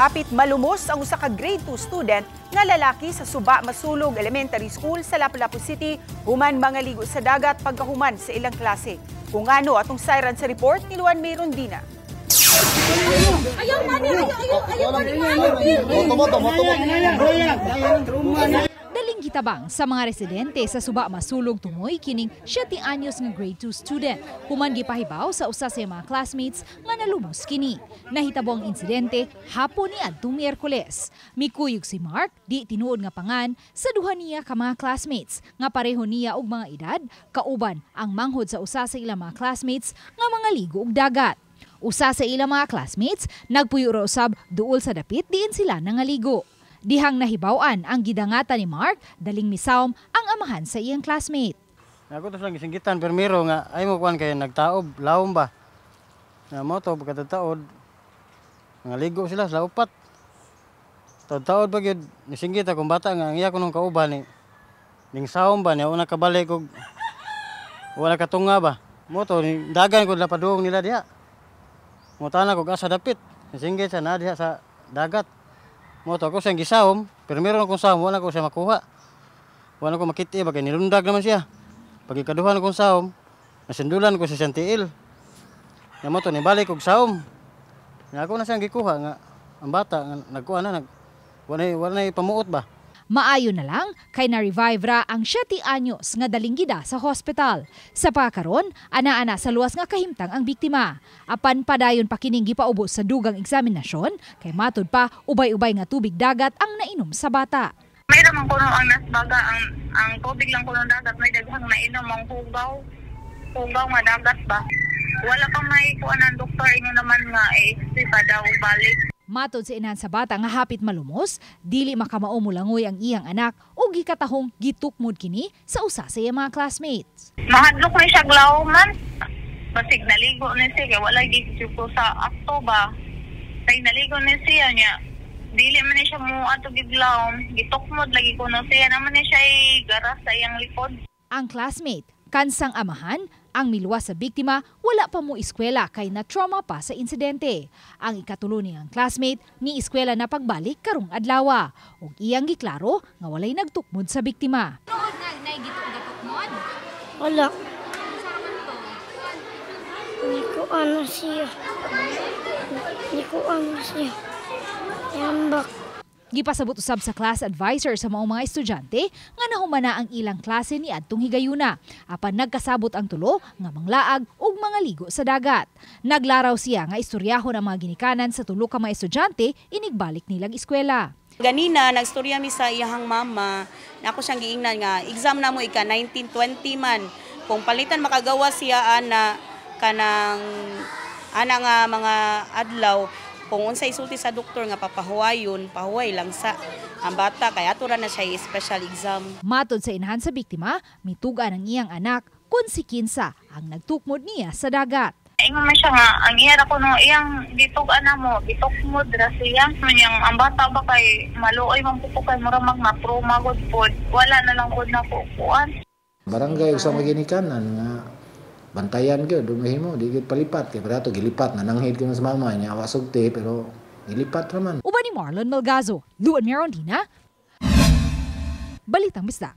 Hapit malumos ang usa ka grade 2 student nga lalaki sa Suba Masulog Elementary School sa Lapu-Lapu City human mangaligo sa dagat pagkahuman sa ilang klase. Kung ano atong sayran sa report ni Luan Mirondina. Ayaw mani, ayaw, ayaw, ayaw mani, Daling gitabang sa mga residente sa Suba Masulog Tumoy kining 7 anyos nga grade 2 student. Human gipahibaw sa usa sa mga classmates nga nalumos kini. Nahitabo ang insidente hapon ni adtong Miyerkules. Mikuyog si Mark di tinuod nga pangan sa duha niya ka mga classmates nga pareho niya og mga edad kauban ang manghod sa usa sa ilang mga classmates nga mga ligo og dagat. Usa sa ilang mga classmates nagpuyo ra usab duol sa dapit diin sila nangaligo. Dihang nahibaw-an ang gidangatan ni Mark, daling misawm ang amahan sa iyang classmate. Ako to lang gisinggitan permiro nga ay mo kuan kay nagtaob lawom ba. Nga mo to pagkataod nga ligo sila sa upat. Taod-taod ba gyud nisinggit akong bata nga ang iya ko nung kauban ni ning sawom ba niya una kabalik og wala katunga ba. Mo to dagan ko lapaduong nila diha. Mutana ko asa dapit. Nisinggit sa na diha sa dagat. Mo to ako siyang gisawom, pero meron akong sawom, wala ko siya makuha. Wala ko makita, bagay nilundag naman siya. Pagikaduhan akong sawom, nasindulan ko sa siyang tiil. Nga mo to, nibalik og sawom. Nga ako na siyang gikuha, nga ang bata, nga nagkuha na, wala na pamuot ba. Maayo na lang kay na-revive ra ang 7 anyos nga daling gida sa hospital. Sa pakaron, ana-ana sa luwas nga kahimtang ang biktima. Apan padayon pa kining gipaubo sa dugang eksaminasyon kay matud pa ubay-ubay nga tubig dagat ang nainom sa bata. Mayroon man kuno ang nasbaga ang tubig lang kuno dagat, may daghang nainom ang hugaw. Hugaw nga dagat ba. Wala pa may kuan ang doktor inyo naman nga i-x pa daw balik. Matod sa inahan sa bata nga hapit malumos, dili makamao mulangoy ang iyang anak o gikatahong gitukmod kini sa usa sa iyang mga classmates. Mahadlok ni siya glaw man. Basig naligo ni siya kay wala gid ko sa akto ba. Kay naligo ni siya niya. Dili man ni siya mo ato giglaw, gitukmod lagi kuno siya naman ni siya garas sa iyang likod. Ang classmate, kansang amahan, ang miluwas sa biktima wala pa mo eskwela kay na-trauma pa sa insidente. Ang ikatulo niyang classmate ni eskwela na pagbalik karong adlawa ug iyang giklaro nga walay nagtukmod sa biktima. Wala. Hindi ko ano siya. Hindi ko ano siya. Yambak. Gipasabot usab sa class advisor sa maong mga estudyante nga nahumana ang ilang klase ni adtong higayuna. Apan nagkasabot ang tulo nga manglaag ug mga ligo sa dagat. Naglaraw siya nga istoryahon ang mga ginikanan sa tulo ka mga estudyante inigbalik nilang eskwela. Ganina nagstorya mi sa iyahang mama na ako siyang giingnan nga exam na mo ika 1920 man kung palitan makagawa siya ana kanang ana nga mga adlaw kung unsay sulti sa doktor nga papahuwayon, pahuway lang sa ang bata kay ato ra na siya special exam. Matod sa inahan sa biktima, mituga ng iyang anak kung si Kinsa ang nagtukmod niya sa dagat. Ingon man siya nga ang iya ra kuno iyang gitug-an na mo, gitukmod ra siya. Yang ang bata ba kay maluoy man po kay mura mag na-trauma gud pod. Wala na lang gud na kuan. Barangay sa maginikanan nga bantayan gyud dumihimo di gyud palipat kay para gilipat nananghid ko sa mama niya wa sugti pero gilipat ra man. Uban ni Marlon Melgazo, Luan Mirondina, Balitang Bisdak.